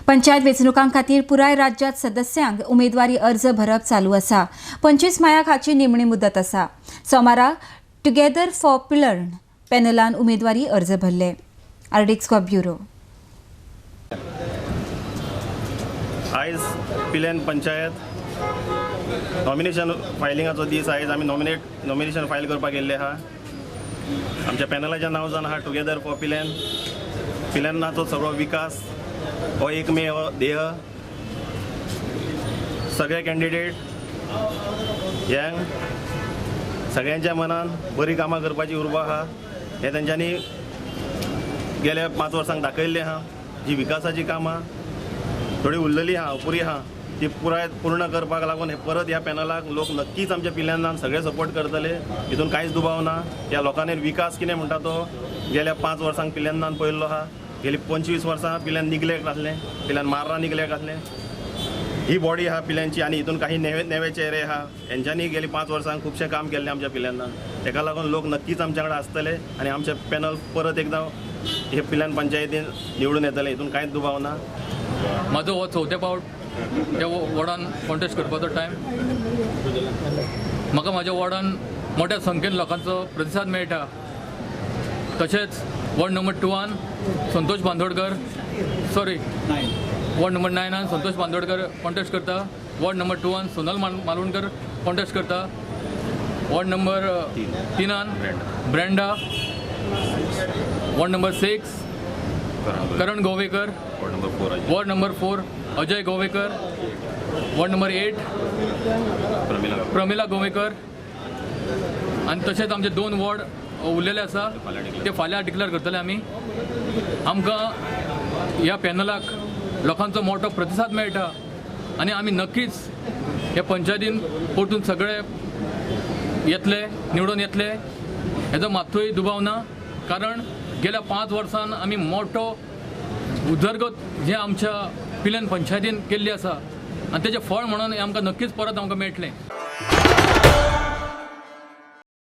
पंचायत वेंचणुकां खातीर पुराय राज्यांत सदस्यांक उमेदवारी अर्ज भरप चालू आसा. 25 मायाक हाची निमणी मुदत आसा. सोमारा टुगेदर फॉर पिलर्न पॅनलान उमेदवारी अर्ज भरले. RDX bureau. आयज पिलेन पंचायत नॉमिनेशन फायलिंगाचो दीस. आयज आमी नॉमिनेशन फायल करपाक गेल्ले आहा. आमच्या पॅनलाचें नांव जावन आहा टुगेदर फॉर पिलेन. पिलेनाचो सगळो विकास हो एकमेव ध्येय. सगळे कॅन्डिडेट यंग, सगळ्यांच्या मनान बरी कामां करपाची उर्बा आहा. हें तेंच्यांनी गेल्या 5 वर्सांक दाखयल्लें आहा. जी विकासाची कामां थोडी उरलेली आहा, अपुरी आहा, ती पुराय पूर्ण करपाक लागून हे परत ह्या पॅनलाक लोक नक्कीच आमच्या पिल्यांना सगळे सपोर्ट करतले, हितून कांयच दुबाव ना. ह्या लोकांनी विकास कितें म्हणटा तो गेल्या 5 वर्सांक पिल्यांना पळयल्लो आहा. गेली 25 वर्सां पिल्यान निग्लेक्ट आसलें, पिल्यान मार्रा निग्लेक्ट आसलें. ही बॉडी आहा पिल्यांची आनी हितून काही नेवे नेवे चेहरे आहा. हेंच्यांनी गेली 5 वर्सांक खुबशें काम केल्लें आमच्या पिल्यांना. तेका लागून लोक नक्कीच आमच्या कडेन आसतले आनी आमचें पॅनल परत एकदां हे पिल्यान पंचायतीन निवडून येतले, हितून कांयच दुबाव ना. म्हाजो हो चवथे पावट ह्या वॉर्डान कॉन्टेस्ट करपाचो टायम. म्हाका म्हाज्या वॉर्डान मोठ्या संख्येन लोकांचो प्रतिसाद मेळटा. तशेंच ward number 2 Santosh Bandodkar, sorry ward number 9 Santosh Bandodkar contest करता. Ward number 2 Sonal Malvankar contest करता. Ward number 3 Brenda. Ward number 6 Karan Govekar. Ward number 4 Ajay Govekar. Ward number 8 Pramila Govekar. आनी तशेंच आमचे 2 वॉर्ड उरलेले आसा, ते फाल्यां डिक्लेअर करतले आमी. आमकां ह्या पॅनलाक लोकांचो मोठो प्रतिसाद मेळटा आनी आमी नक्कीच ह्या पंचायतीन परतून सगळे येतले, निवडून येतले हेजो मात्तूय दुबाव ना. कारण गेल्या 5 वर्सान आमी मोठो उदरगत जे आमच्या पिलेन पंचायतीन केल्ली आसा आनी तेजें फळ म्हणून आमकां नक्कीच परत आमकां मेळटलें.